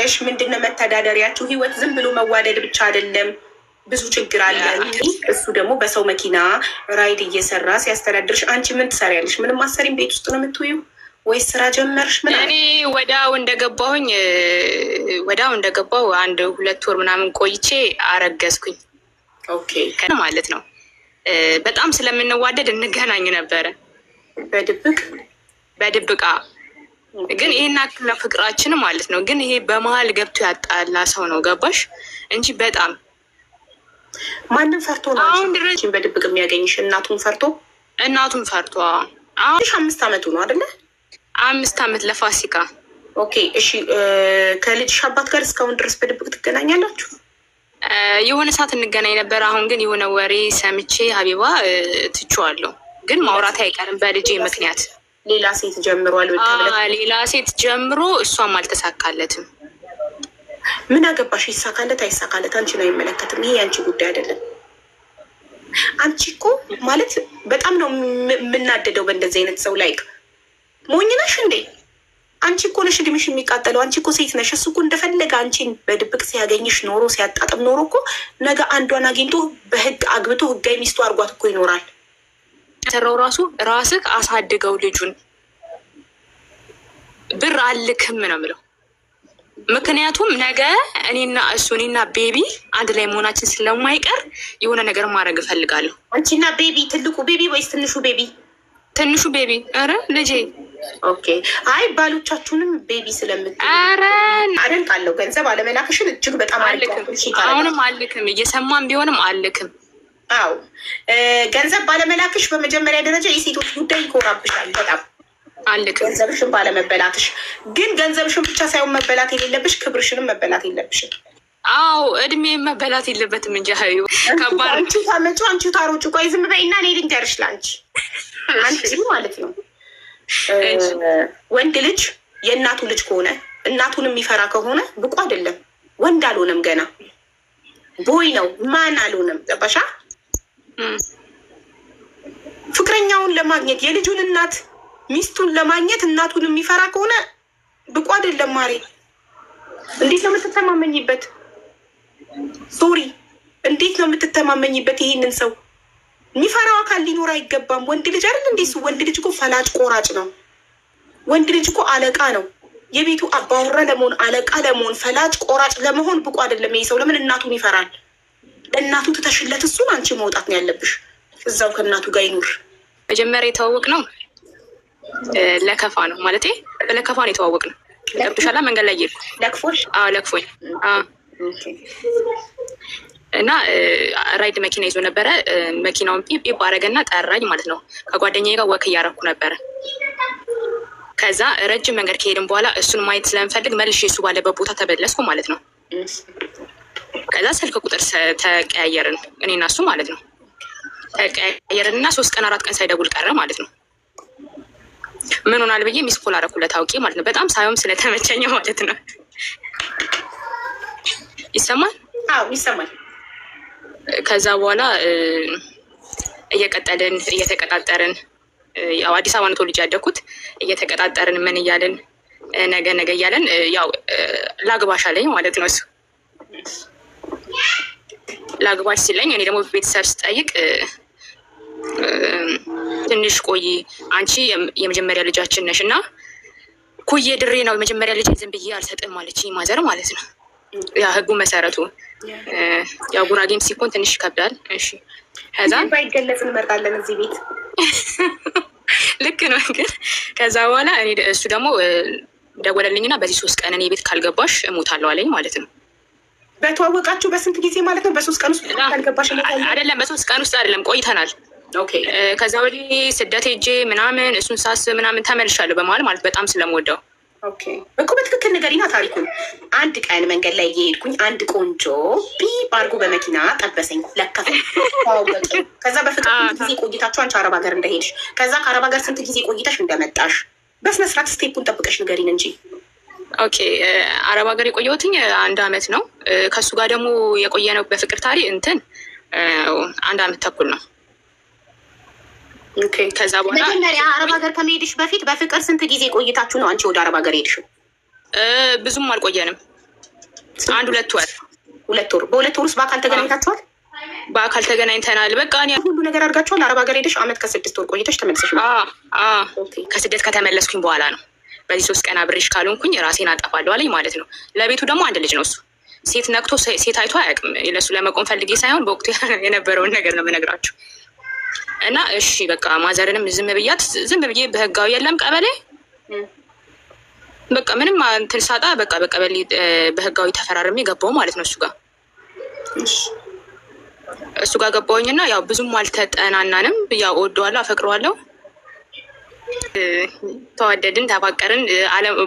ትሰሪያለሽ? ምንድነው መተዳደሪያችሁ? ህይወት ዝም ብሎ መዋደድ ብቻ አይደለም፣ ብዙ ችግር አለ። እሱ ደግሞ በሰው መኪና ራይድ እየሰራ ሲያስተዳድርሽ፣ አንቺ ምን ትሰሪያለሽ? ምንም አትሰሪም? ቤት ውስጥ ነው የምትውይው ወይስ ስራ ጀመርሽ? ምን እኔ ወዲያው እንደገባሁ 1-2 ወር ምናምን ቆይቼ አረገዝኩኝ። ማለት ነው። በጣም ስለምንዋደድ እንገናኝ ነበረ። በድብቅ? በድብቃ ግን ይሄን ያክል ነው ፍቅራችን ማለት ነው። ግን ይሄ በመሀል ገብቶ ያጣላ ሰው ነው፣ ገባሽ? እንጂ በጣም ማንም ፈርቶ ነው አሁን ድረስ አንቺን በድብቅ የሚያገኝሽ? እናቱን ፈርቶ? እናቱን ፈርቶ አሁን 5 አመቱ ነው አይደለ? 5 አመት ለፋሲካ። Okay፣ እሺ። ከልጅሽ አባት ጋር እስካሁን ድረስ በድብቅ ትገናኛላችሁ? የሆነ ሰዓት እንገናኝ ነበር። አሁን ግን የሆነ ወሬ ሰምቼ ሀቢባ ትቼዋለሁ። ግን ማውራት አይቀርም በልጄ ምክንያት። ሌላ ሴት ጀምሯል ተብለሽ? ሌላ ሴት ጀምሮ እሷም አልተሳካለትም። ምን አገባሽ? ይሳካለት አይሳካለት አንቺን አይመለከትም። ይሄ የአንቺ ጉዳይ አይደለም። አንቺ እኮ ማለት በጣም ነው የምናደደው በእንደዚህ አይነት ሰው። Like ሞኝ ነሽ እንዴ? አንቺ እኮ ነሽ እድሜሽ የሚቃጠለው። አንቺ እኮ ሴት ነሽ። እሱ እኮ እንደፈለገ አንቺን በድብቅ ሲያገኝሽ ኖሮ፣ ሲያጣጥም ኖሮ እኮ ነገ አንዷን አግኝቶ በህግ አግብቶ ህጋዊ ሚስቱ አድርጓት እኮ ይኖራል። ሰራው ራሱ ራስህ አሳድገው ልጁን፣ ብር አልክም ነው የምለው። ምክንያቱም ነገ እኔና እሱ፣ እኔና baby አንድ ላይ መሆናችን ስለማይቀር የሆነ ነገር ማድረግ እፈልጋለሁ። አንቺና baby፣ ትልቁ baby ወይስ ትንሹ baby? ትንሹ baby። ኧረ ልጄ። Okay። አይ፣ ባሎቻችሁንም baby ስለምትሉ ኧረ አደንቃለሁ። ገንዘብ አለመላክሽን እጅግ በጣም አልክም፣ አሁንም አልክም፣ እየሰማን ቢሆንም አልክም። አዎ፣ ገንዘብ ባለመላክሽ በመጀመሪያ ደረጃ የሴቶች ጉዳይ ይኮራብሻል በጣም። አልክም። ገንዘብሽን ባለመበላትሽ። ግን ገንዘብሽን ብቻ ሳይሆን መበላት የሌለብሽ፣ ክብርሽንም መበላት የለብሽም። አዎ፣ እድሜ መበላት የለበትም እንጂ ሀዩ ከባድ። አንቺ ታመጪው አንቺ ታሮጪ። ቆይ ዝም በይና እኔ ልንገርሽ፣ ለአንቺ አንቺ ማለት ነው፣ ወንድ ልጅ የእናቱ ልጅ ከሆነ፣ እናቱን የሚፈራ ከሆነ ብቁ አይደለም። ወንድ አልሆነም፣ ገና boy ነው፣ man አልሆነም። ገባሻ? ፍቅረኛውን ለማግኘት፣ የልጁን እናት ሚስቱን ለማግኘት እናቱን የሚፈራ ከሆነ ብቁ አይደለም። ማሬ፣ እንዴት ነው የምትተማመኝበት? Sorry፣ እንዴት ነው የምትተማመኝበት? ይሄንን ሰው የሚፈራው አካል ሊኖር አይገባም። ወንድ ልጅ አይደል እንዴ እሱ? ወንድ ልጅ እኮ ፈላጭ ቆራጭ ነው። ወንድ ልጅ እኮ አለቃ ነው። የቤቱ አባወራ ለመሆን፣ አለቃ ለመሆን፣ ፈላጭ ቆራጭ ለመሆን ብቁ አይደለም ይሄ ሰው። ለምን እናቱን ይፈራል? ለእናቱ ትተሽለት እሱን አንቺ መውጣት ነው ያለብሽ። እዛው ከእናቱ ጋር ይኑር። መጀመሪያ የተዋወቅነው ለከፋ ነው፣ ማለቴ በለከፋ ነው የተዋወቅነው። ገብቶሻላ? መንገድ ላይ እየሄድኩ ለክፎሽ? አዎ፣ ለክፎኝ። እና ራይድ መኪና ይዞ ነበረ። መኪናውን ፒፕ ፒፕ አረገና ጠራኝ ማለት ነው። ከጓደኛዬ ጋር walk እያረኩ ነበረ። ከዛ ረጅም መንገድ ከሄድን በኋላ እሱን ማየት ስለምፈልግ መልሼ እሱ ባለበት ቦታ ተመለስኩ ማለት ነው። ከዛ ስልክ ቁጥር ተቀያየርን እኔና እሱ ማለት ነው። ተቀያየርን እና 3 ቀን 4 ቀን ሳይደውል ቀረ ማለት ነው። ምን ሆናል ብዬ missed call አደረኩለት አውቄ ማለት ነው። በጣም ሳይሆን ስለተመቸኝ ማለት ነው። ይሰማል? አዎ፣ ይሰማል። ከዛ በኋላ እየቀጠልን እየተቀጣጠርን፣ ያው አዲስ አበባ ነው ተወልጄ ያደግኩት። እየተቀጣጠርን ምን እያልን፣ ነገ ነገ እያለን ያው ላግባሽ አለኝ ማለት ነው። እሱ ላግባሽ ሲለኝ እኔ ደግሞ ቤተሰብ ስጠይቅ ትንሽ ቆይ፣ አንቺ የመጀመሪያ ልጃችን ነሽ እና ኩዬ ድሬ ነው፣ የመጀመሪያ ልጅ ዝም ብዬ አልሰጥም አለችኝ mother ማለት ነው። ያ ህጉ መሰረቱ ያው ጉራጌም ሲኮን ትንሽ ይከብዳል። እሺ ከዛ ባይገለጽ እንመርጣለን እዚህ ቤት። ልክ ነው። ግን ከዛ በኋላ እኔ እሱ ደግሞ ደወለልኝና በዚህ 3 ቀን እኔ ቤት ካልገባሽ እሞታለሁ አለኝ ማለት ነው። በተዋወቃችሁ በስንት ጊዜ ማለት ነው? በ3 ቀን ውስጥ ካልገባሽ እሞታለሁ? አይደለም፣ በ3 ቀን ውስጥ አይደለም፣ ቆይተናል። ከዛ ወዲህ ስደት ሄጄ ምናምን እሱን ሳስብ ምናምን ተመልሻለሁ በመሀል ማለት፣ በጣም ስለምወደው። Okay፣ እኮ በትክክል ንገሪና ታሪኩን። አንድ ቀን መንገድ ላይ እየሄድኩኝ አንድ ቆንጆ ቢፕ አድርጎ በመኪና ጠበሰኝ፣ ለከፈኝ፣ ተዋወቅን። ከዛ በፍቅር ስንት ጊዜ ቆይታችሁ አንቺ አረብ ሀገር እንደሄድሽ፣ ከዛ ከአረብ ሀገር ስንት ጊዜ ቆይተሽ እንደመጣሽ በስነ ስርዓት step ኡን ጠብቀሽ ንገሪን እንጂ። Okay፣ አረብ ሀገር የቆየሁትኝ አንድ አመት ነው። ከእሱ ጋር ደግሞ የቆየነው በፍቅር ታሪክ እንትን 1 አመት ተኩል ነው። ከዛ በኋላ መጀመሪያ አረብ ሀገር ከመሄድሽ በፊት በፍቅር ስንት ጊዜ ቆይታችሁ ነው አንቺ ወደ አረብ ሀገር ሄድሽው? ብዙም አልቆየንም። አንድ 2 ወር። 2 ወር። በ2 ወር ውስጥ በአካል ተገናኝታችኋል? በአካል ተገናኝተናል። በቃ እኔ ሁሉ ነገር አድርጋችኋል። አረብ ሀገር ሄደሽ አመት ከ6 ወር ቆይተሽ ተመልሰሽ ከስደት ከተመለስኩኝ በኋላ ነው። በዚህ 3 ቀን አብሬሽ ካልሆንኩኝ ራሴን አጠፋለሁ አለኝ ማለት ነው። ለቤቱ ደግሞ አንድ ልጅ ነው እሱ። ሴት ነክቶ ሴት አይቶ አያውቅም። ለሱ ለመቆም ፈልጌ ሳይሆን በወቅቱ የነበረውን ነገር ነው የምነግራችሁ። እና እሺ በቃ ማዘርንም ዝም ብያት፣ ዝም ብዬ በህጋዊ የለም ቀበሌ፣ በቃ ምንም እንትን ሳጣ በቃ በቀበሌ በህጋዊ ተፈራርሜ ገባሁ ማለት ነው እሱ ጋር። እሱ ጋር ገባሁኝና ያው ብዙም አልተጠናናንም። ያው እወደዋለሁ፣ አፈቅረዋለሁ። ተዋደድን፣ ተፋቀርን።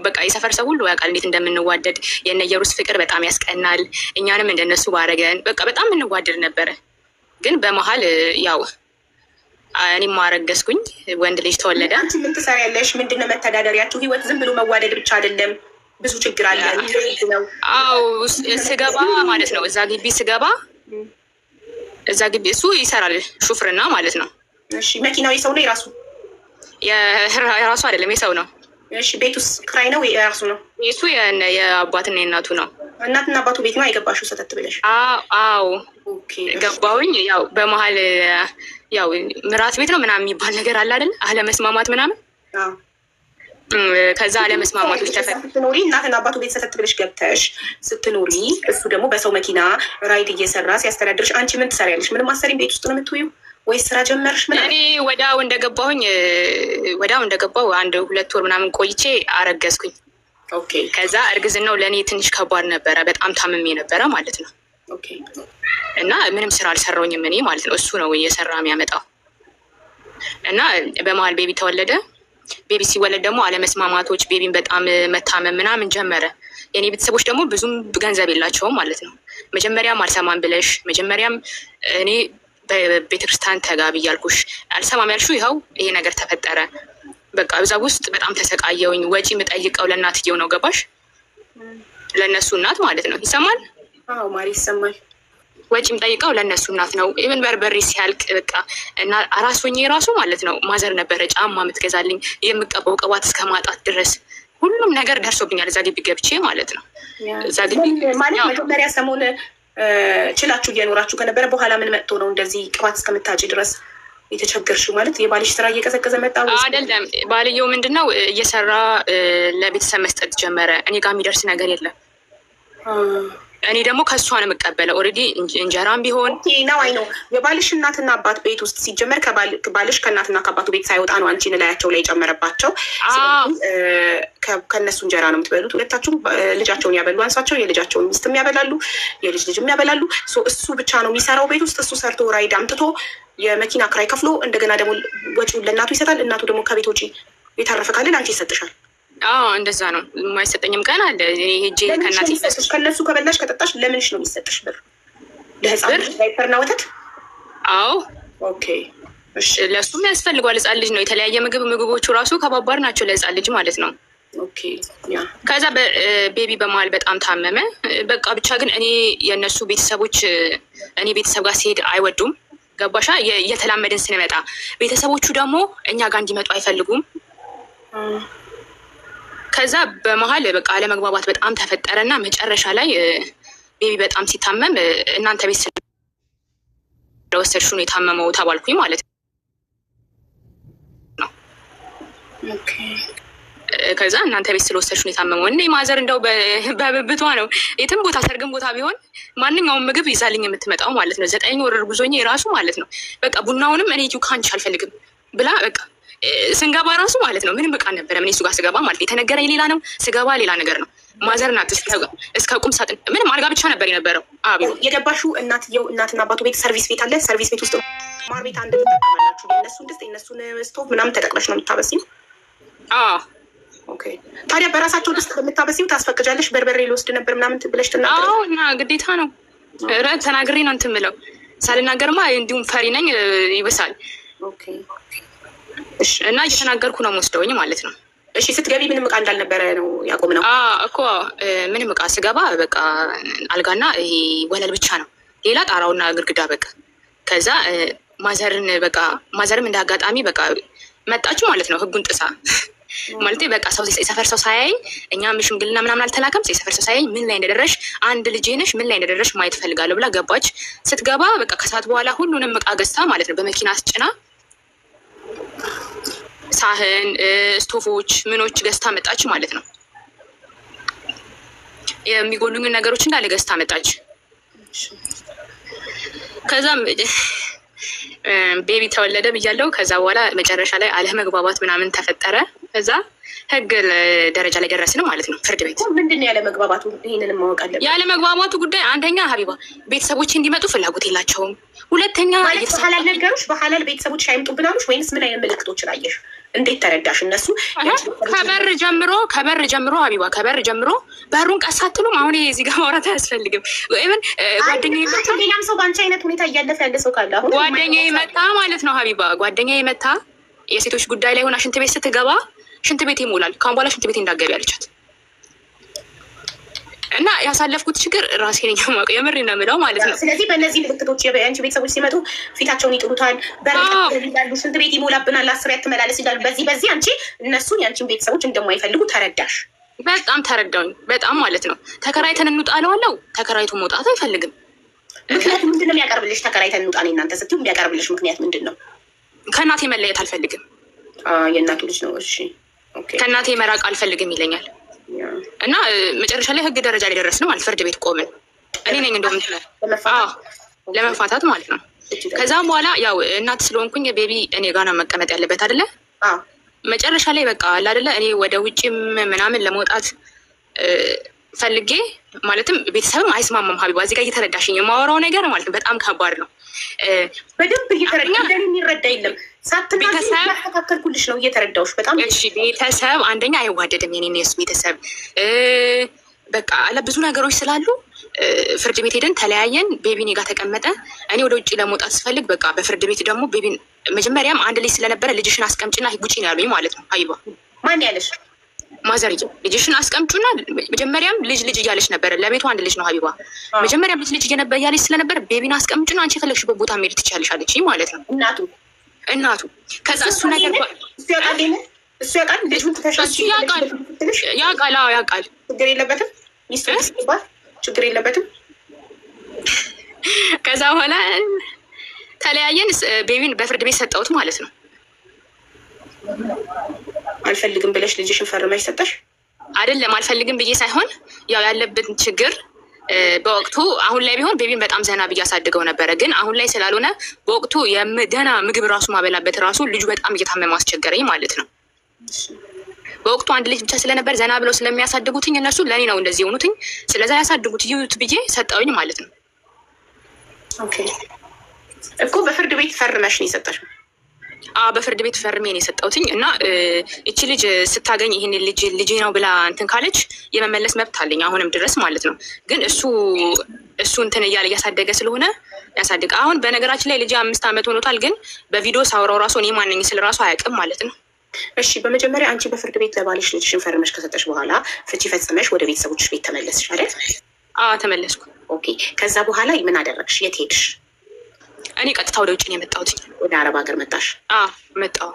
በቃ የሰፈር ሰው ሁሉ ያውቃል እንዴት እንደምንዋደድ። የእነ ኢየሩስ ፍቅር በጣም ያስቀናል። እኛንም እንደነሱ ባረገን። በቃ በጣም እንዋደድ ነበረ። ግን በመሀል ያው እኔም አረገዝኩኝ፣ ወንድ ልጅ ተወለደ። አንቺ ምን ትሰሪያለሽ? ምንድን ነው መተዳደሪያችሁ? ህይወት ዝም ብሎ መዋደድ ብቻ አይደለም፣ ብዙ ችግር አለ ነው። አዎ፣ ስገባ ማለት ነው እዛ ግቢ ስገባ፣ እዛ ግቢ እሱ ይሰራል ሹፍርና ማለት ነው። እሺ፣ መኪናው የሰው ነው የራሱ? የራሱ አይደለም፣ የሰው ነው። እሺ፣ ቤቱስ ክራይ ነው የራሱ ነው? እሱ የአባትና የእናቱ ነው። እናትና አባቱ ቤት ነው የገባሽው ሰተት ብለሽ? አዎ፣ ገባሁኝ። ያው በመሀል ያው ምራት ቤት ነው ምናምን የሚባል ነገር አለ አይደል? አለመስማማት ምናምን። ከዛ አለመስማማቶች ተፈ ስትኖሪ፣ እናትና አባቱ ቤት ሰተት ብለሽ ገብተሽ ስትኖሪ፣ እሱ ደግሞ በሰው መኪና ራይድ እየሰራ ሲያስተዳድርሽ አንቺ ምን ትሰሪያለሽ? ምንም አትሰሪም? ቤት ውስጥ ነው የምትውይው ወይስ ስራ ጀመርሽ? ምን? እኔ ወዲያው እንደገባሁ አንድ 2 ወር ምናምን ቆይቼ አረገዝኩኝ። ከዛ እርግዝናው ለእኔ ትንሽ ከባድ ነበረ። በጣም ታምሜ ነበረ ማለት ነው። እና ምንም ስራ አልሰራሁኝም እኔ ማለት ነው። እሱ ነው እየሰራ የሚያመጣው። እና በመሀል baby ተወለደ። Baby ሲወለድ ደግሞ አለመስማማቶች፣ baby ን በጣም መታመም ምናምን ጀመረ። የእኔ ቤተሰቦች ደግሞ ብዙም ገንዘብ የላቸውም ማለት ነው። መጀመሪያም አልሰማም ብለሽ፣ መጀመሪያም እኔ በቤተክርስቲያን ተጋቢ እያልኩሽ አልሰማም ያልሽው፣ ይኸው ይሄ ነገር ተፈጠረ። በቃ እዛ ውስጥ በጣም ተሰቃየውኝ። ወጪ የምጠይቀው ለእናትየው ነው፣ ገባሽ? ለእነሱ እናት ማለት ነው። ይሰማል? አዎ ማሪ፣ ይሰማል። ወጪ የምጠይቀው ለእነሱ እናት ነው። Even በርበሬ ሲያልቅ በቃ እና አራስ ሆኜ ራሱ ማለት ነው ማዘር ነበረ ጫማ የምትገዛልኝ፣ የምቀባው ቅባት እስከ ማጣት ድረስ ሁሉም ነገር ደርሶብኛል። እዛ ግቢ ገብቼ ማለት ነው። እዛ ግቢ ማለት መጀመሪያ ሰሞን ችላችሁ እየኖራችሁ ከነበረ በኋላ ምን መጥቶ ነው እንደዚህ ቅባት እስከምታጪ ድረስ የተቸገርሽው? ማለት የባልሽ ስራ እየቀዘቀዘ መጣ? አይደለም። ባልየው ምንድን ነው እየሰራ ለቤተሰብ መስጠት ጀመረ። እኔ ጋር የሚደርስ ነገር የለም። እኔ ደግሞ ከእሷ ነው የምቀበለው። Already እንጀራም ቢሆን ነው። አይ ነው፣ የባልሽ እናትና አባት ቤት ውስጥ ሲጀመር ባልሽ ከእናትና ከአባቱ ቤት ሳይወጣ ነው አንቺን እላያቸው ላይ የጨመረባቸው። ከእነሱ እንጀራ ነው የምትበሉት ሁለታችሁም። ልጃቸውን ያበሉ አንሷቸው የልጃቸውን ሚስትም ያበላሉ፣ የልጅ ልጅም ያበላሉ። እሱ ብቻ ነው የሚሰራው ቤት ውስጥ። እሱ ሰርቶ ራይድ አምጥቶ የመኪና ክራይ ከፍሎ እንደገና ደግሞ ወጪውን ለእናቱ ይሰጣል። እናቱ ደግሞ ከቤት ወጪ የተረፈ ካለ ለአንቺ ይሰጥሻል። አዎ፣ እንደዛ ነው። የማይሰጠኝም ቀን አለ። ሄጄ ከእናቴ ከእነሱ ከበላሽ ከጠጣሽ ለምንሽ ነው የሚሰጥሽ ብር? ለህፃን ዳይፐርና ወተት? አዎ። Okay። ለእሱም ያስፈልጓል። ህፃን ልጅ ነው። የተለያየ ምግብ፣ ምግቦቹ ራሱ ከባባድ ናቸው ለህፃን ልጅ ማለት ነው። ከዛ baby በመሀል በጣም ታመመ። በቃ ብቻ ግን እኔ የእነሱ ቤተሰቦች እኔ ቤተሰብ ጋር ሲሄድ አይወዱም። ገባሻ? እየተላመድን ስንመጣ ቤተሰቦቹ ደግሞ እኛ ጋር እንዲመጡ አይፈልጉም። ከዛ በመሀል በቃ አለመግባባት በጣም ተፈጠረና መጨረሻ ላይ baby በጣም ሲታመም እናንተ ቤት ስለወሰድሽው ነው የታመመው ተባልኩኝ ማለት ነው። ከዛ እናንተ ቤት ስለወሰድሽው ነው የታመመው። እኔ ማዘር እንደው በብብቷ ነው የትም ቦታ ሰርግም ቦታ ቢሆን ማንኛውም ምግብ ይዛልኝ የምትመጣው ማለት ነው። 9 ወር እርጉዝ ሆኜ ራሱ ማለት ነው። በቃ ቡናውንም እኔ ከአንቺ አልፈልግም ብላ፣ በቃ ስንገባ ራሱ ማለት ነው ምንም እቃ አልነበረም። እኔ እሱ ጋር ስገባ ማለት የተነገረኝ ሌላ ነው፣ ስገባ ሌላ ነገር ነው። ማዘር ናት እስከ ቁም ሳጥን፣ ምንም አልጋ ብቻ ነበር የነበረው። አብ የገባሽው እናትየው እናትና አባቱ ቤት service ቤት አለ። Service ቤት ውስጥ ማር ቤት አንድ ትጠቀማላችሁ። የእነሱን ድስት፣ የእነሱን ስቶቭ ምናምን ተጠቅመሽ ነው የምታበሲው? አዎ። Okay። ታዲያ በራሳቸው ድስት በምታበሲው ታስፈቅጃለሽ? በርበሬ ልወስድ ነበር ምናምን ብለሽ ትናገር? አዎ፣ እና ግዴታ ነው። ኧረ ተናግሬ ነው እንትን የምለው። ሳልናገርማ እንዲሁም ፈሪ ነኝ፣ ይብሳል። እና እየተናገርኩ ነው የምወስደውኝ ማለት ነው። እሺ፣ ስትገቢ ምንም እቃ እንዳልነበረ ነው ያቆምነው። እኮ ምንም እቃ፣ ስገባ በቃ አልጋና ይሄ ወለል ብቻ ነው፣ ሌላ ጣራውና ግድግዳ በቃ። ከዛ ማዘርን በቃ ማዘርም እንደ አጋጣሚ በቃ መጣች ማለት ነው፣ ህጉን ጥሳ። ማለት በቃ ሰው የሰፈር ሰው ሳያየኝ፣ እኛም ሽምግልና ምናምን አልተላከም። የሰፈር ሰው ሳያየኝ ምን ላይ እንደደረሽ፣ አንድ ልጄ ነሽ፣ ምን ላይ እንደደረሽ ማየት እፈልጋለሁ ብላ ገባች። ስትገባ በቃ ከሰዓት በኋላ ሁሉንም እቃ ገዝታ ማለት ነው በመኪና አስጭና ሳህን፣ ስቶፎች፣ ምኖች ገዝታ መጣች ማለት ነው። የሚጎሉኝን ነገሮች እንዳለ ገዝታ መጣች። ከዛም baby ተወለደ ብያለው። ከዛ በኋላ መጨረሻ ላይ አለመግባባት ምናምን ተፈጠረ። ከዛ ህግ ደረጃ ላይ ደረስን ማለት ነው፣ ፍርድ ቤት። ምንድን ነው ያለመግባባቱ? ይህንንም ማወቅ አለብን። ያለመግባባቱ ጉዳይ አንደኛ ሀቢባ ቤተሰቦች እንዲመጡ ፍላጎት የላቸውም። ሁለተኛ ማለት በሀላል ነገሮች በሀላል ቤተሰቦች አይምጡብን አሉሽ ወይንስ ምን አይነት ምልክቶችን አየሽ? እንዴት ተረዳሽ? እነሱ ከበር ጀምሮ ሀቢባ፣ ከበር ጀምሮ በሩን ቀስ አትሉም። አሁን እዚህ ጋር ማውራት አያስፈልግም። even ጓደኛዬ መታ ሌላም ሰው በአንቺ አይነት ሁኔታ እያለፈ ያለ ሰው ካለ አሁን ጓደኛዬ መታ ማለት ነው ሀቢባ፣ ጓደኛዬ መታ የሴቶች ጉዳይ ላይ ሆና ሽንት ቤት ስትገባ ሽንት ቤት ይሞላል፣ ከአሁን በኋላ ሽንት ቤት እንዳትገቢ አለቻት። እና ያሳለፍኩት ችግር ራሴ ነኝ የማውቀው፣ የምሬን ነው የምለው ማለት ነው። ስለዚህ በእነዚህ ምልክቶች የአንቺ ቤተሰቦች ሲመጡ ፊታቸውን ይጥሉታል፣ በር ይላሉ፣ ሽንት ቤት ይሞላብናል፣ አስሬ አትመላለስ ይላሉ። በዚህ በዚህ አንቺ እነሱን የአንቺን ቤተሰቦች እንደማይፈልጉ ተረዳሽ። በጣም ተረዳውኝ፣ በጣም ማለት ነው። ተከራይተን እንውጣ እለዋለሁ፣ ተከራይቶ መውጣት አይፈልግም። ምክንያቱ ምንድን ነው የሚያቀርብልሽ? ተከራይተን እንውጣ እኔ እናንተ ስትይው የሚያቀርብልሽ ምክንያት ምንድን ነው? ከእናቴ መለየት አልፈልግም። የእናቱ ልጅ ነው። እሺ okay። ከእናቴ መራቅ አልፈልግም ይለኛል። እና መጨረሻ ላይ ህግ ደረጃ ላይ ደረስን ማለት ፍርድ ቤት ቆምን። እኔ ነኝ እንደውም ለመፋታት ማለት ነው። ከዛም በኋላ ያው እናት ስለሆንኩኝ baby እኔ ጋር ነው መቀመጥ ያለበት አይደለ? መጨረሻ ላይ በቃ አለ አይደለ፣ እኔ ወደ ውጭም ምናምን ለመውጣት ፈልጌ ማለትም ቤተሰብም አይስማማም። ሀቢባ፣ እዚህ ጋር እየተረዳሽኝ የማወራው ነገር ማለት ነው በጣም ከባድ ነው። በደንብ እየተረዳ የሚረዳ የለም። ሳትናገሪ እያስተካከልኩልሽ ነው፣ እየተረዳሁሽ በጣም። እሺ፣ ቤተሰብ አንደኛ አይዋደድም። የኔና የሱ ቤተሰብ በቃ አለ ብዙ ነገሮች ስላሉ ፍርድ ቤት ሄደን ተለያየን። Baby እኔ ጋር ተቀመጠ። እኔ ወደ ውጭ ለመውጣት ስፈልግ በቃ በፍርድ ቤት ደግሞ baby ን መጀመሪያም አንድ ልጅ ስለነበረ ልጅሽን አስቀምጭና ውጪ ነው ያሉኝ ማለት ነው። ሀቢባ። ማን ያለሽ? ማዘርዬ፣ ልጅሽን አስቀምጩና፣ መጀመሪያም ልጅ ልጅ እያለች ነበረ። ለቤቱ አንድ ልጅ ነው ሀቢባ። መጀመሪያም ልጅ ልጅ እያለች ስለነበረ baby ን አስቀምጩና አንቺ የፈለግሽበት ቦታ መሄድ ትችያለሽ አለችኝ ማለት ነው። እናቱ። እናቱ። ከዛ እሱ ነገር እሱ ያውቃል፣ እሱ ያውቃል። ልጁን ትተሽ እሱ ያውቃል፣ ያውቃል፣ አዎ ያውቃል። ችግር የለበትም። ሚስቱ ሲባል ችግር የለበትም። ከዛ በኋላ ተለያየን። Baby ን በፍርድ ቤት ሰጠሁት ማለት ነው። አልፈልግም ብለሽ ልጅሽን ፈርመሽ ሰጠሽ? አይደለም፣ አልፈልግም ብዬ ሳይሆን ያው ያለብን ችግር በወቅቱ አሁን ላይ ቢሆን baby ን በጣም ዘና ብዬ አሳድገው ነበረ። ግን አሁን ላይ ስላልሆነ በወቅቱ ደህና ምግብ ራሱ ማበላበት ራሱ ልጁ በጣም እየታመመ አስቸገረኝ ማለት ነው። በወቅቱ አንድ ልጅ ብቻ ስለነበር ዘና ብለው ስለሚያሳድጉትኝ እነሱ ለእኔ ነው እንደዚህ የሆኑትኝ። ስለዛ ያሳድጉት ይዩት ብዬ ሰጠውኝ ማለት ነው። Okay እኮ በፍርድ ቤት ፈርመሽ ነው የሰጠሽው? አዎ፣ በፍርድ ቤት ፈርሜ ነው የሰጠሁትኝ። እና እቺ ልጅ ስታገኝ ይህን ልጅ ልጄ ነው ብላ እንትን ካለች የመመለስ መብት አለኝ አሁንም ድረስ ማለት ነው። ግን እሱ እንትን እያለ እያሳደገ ስለሆነ ያሳድግ። አሁን በነገራችን ላይ ልጄ 5 ዓመት ሆኖታል። ግን በቪዲዮ ሳውራው ራሱ እኔ ማነኝ ስል ራሱ አያውቅም ማለት ነው። እሺ፣ በመጀመሪያ አንቺ በፍርድ ቤት ለባልሽ ልጅሽን ፈርመሽ ከሰጠሽ በኋላ ፍቺ ፈጽመሽ ወደ ቤተሰቦችሽ ቤት ተመለስሽ አይደል? አዎ፣ ተመለስኩ። Okay። ከዛ በኋላ ምን አደረግሽ? የት ሄድሽ? እኔ ቀጥታ ወደ ውጭ ነው የመጣሁት። ወደ አረብ ሀገር መጣሽ? አዎ፣ መጣሁ።